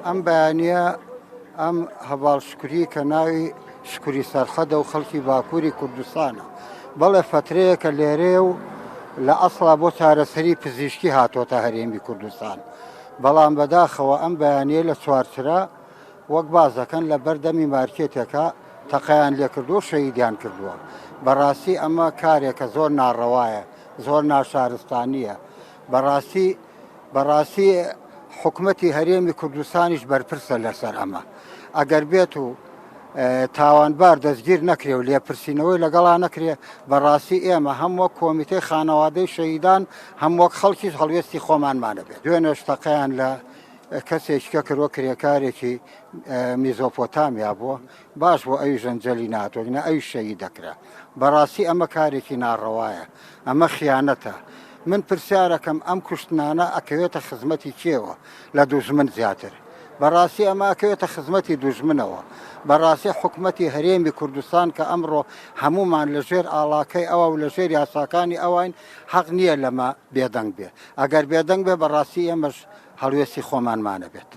ئەم بەیانییە ئەم هەڤاڵ شوکری کە ناوی شوکری سەرحەدە و خەڵکی باکووری کوردستانە، بەڵێ فەترەیەکە لێرەیە و لە ئەسڵا بۆ چارەسەری پزیشکی هاتۆتە هەرێمی کوردستان، بەڵام بەداخەوە ئەم بەیانییە لە چوارچرا وەک باس دەکەن لە بەر دەمی مارکێتێکا تەقەیان لێکردووە و شەهیدیان کردووە. بەڕاستی ئەمە کارێکە زۆر ناڕەوایە، زۆر ناشارستانییە. بەڕاستی بەڕاستی حکومەتی هەرێمی کوردستانیش بەرپرسە لەسەر ئەمە. ئەگەر بێت و تاوانبار دەستگیر نەکرێ و لێپرسینەوەی لەگەڵا نەکرێ، بەڕاستی ئێمە هەم وەک کۆمیتەی خانەوادەی شەهیدان هەم وەک خەڵکیش هەڵوێستی خۆمانمان ئەبێت. دوێنێش تەقەیان لە کەسێکی کە کردوە کرێکارێکی میزۆپۆتامیا بووە باش بۆ ئەویش ئەنجەلی ناتۆ نە ئەویش شەهید دەکرا بەڕاستی ئەمە کارێکی ناڕەوایە ئەمە خیانەتە من پرسیارەکەم ئەم کوشتنانە ئەکەوێتە خزمەتی کێوە لە دوژمن زیاتر بەڕاستی ئەمە ئەکەوێتە خزمەتی دوژمنەوە بەڕاستی حکومەتی هەرێمی کوردستان کە ئەمڕۆ هەمومان لە ژێر ئاڵاکەی ئەوە و لە ژێر یاساکانی ئەوین حەق نییە لەمە بێدەنگ بێ ئەگەر بێدەنگ بێ بەڕاستی ئێمەش هەڵوێستی خۆمانمانەبێت.